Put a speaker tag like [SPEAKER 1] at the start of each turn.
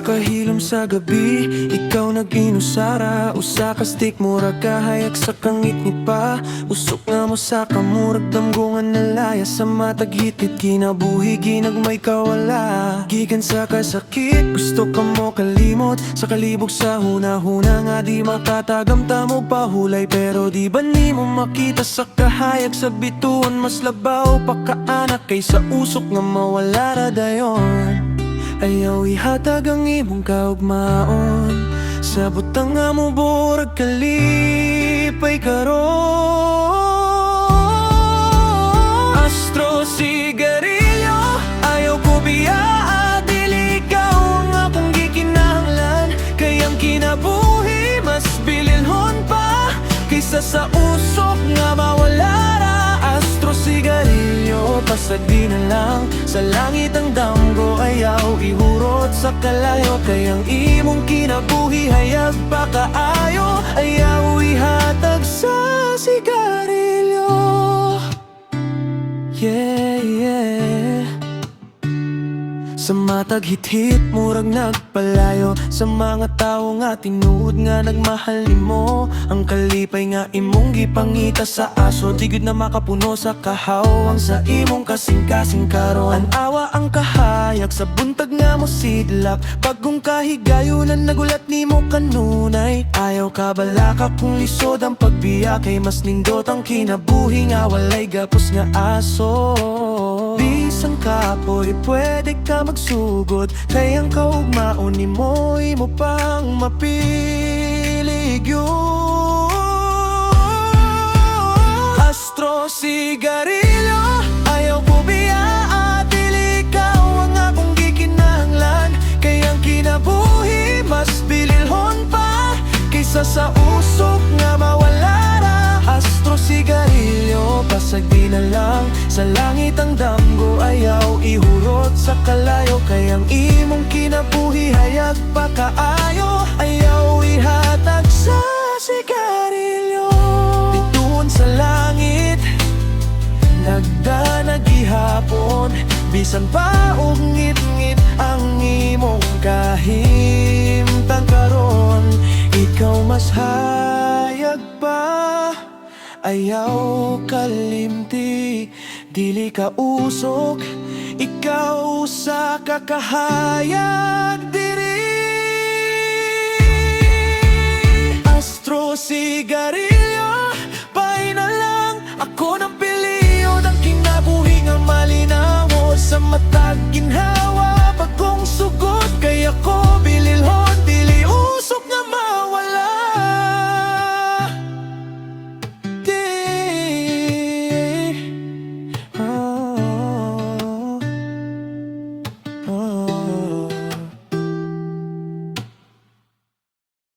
[SPEAKER 1] Kahilom sa gabi, ikaw nag-inusara. Usa ka stick, murag kahayag sa kangitngit pa. Usok nga mo sa kamurag damgo nga nalaya. Sa matag hitit, kinabuhi, ginagmay kawala. Gikan sa kasakit, gusto ka mo kalimot. Sa kalibog sa huna-huna nga di makatagam mo pahulay. Pero di ba nimo makita sa kahayag sa bituon, mas labaw pa kaanak kaysa usok nga mawala ra dayon. Ayaw ihatag ang imong kaugmaon sa butang nga mo borag kalipay karon. Astro sigarilyo, ayaw ko biyaa. Dili ikaw ang akong gikinahanglan, kay ang kinabuhi mas bililhon pa kaysa sa usok nga mawala ra. Astro sigarilyo, pasagdi na lang. Sa langit ang damgo, ayaw ihurot sa kalayo, kay ang imong kinabuhi hayag pa kaayo. Ayaw ihatag sa sigarilyo. Yeah. Sa matag hithit, murag nagpalayo. Sa mga tao nga tinuod nga nagmahal nimo, ang kalipay nga imong gipangita sa aso, di gyud na makapuno sa kahawang sa imong kasing-kasing karon. An-awa ang kahayag sa buntag nga mo sidlak. Bagong kahigayunan nagulat nimo kanunay. Ayaw ka balaka kung lisod ang pagbiya, kay mas nindot ang kinabuhi nga walay gapos nga aso. Bisan kapoy, pwede ka magsugod, kay ang kaugmaon nimo imo pang mapili gyud. Astro sigarilyo, ayaw ko biyaa. Dili ikaw ang akong gikinahanglan, kay ang kinabuhi mas bililhon pa kaysa sa usok nga mawala ra. Astro sigarilyo, pasagdi na lang. Sa langit ang damgo, ayaw ihurot sa kalayo, kay ang imong kinabuhi hayag pa kaayo. Ayaw ihatag sa sigarilyo. Bituon sa langit nagdanag gihapon. Bisan pa og ngit-ngit ang imong kahimtang karon, ikaw mas hayag pa. Ayaw kalimti, dili ka usok, ikaw sa kakahayag diri. Astro sigarilyo, pay na lang. Ako nang piliyon ang kinabuhi nga malinaw sa matag ginhawa. Bagong sugot kay ako.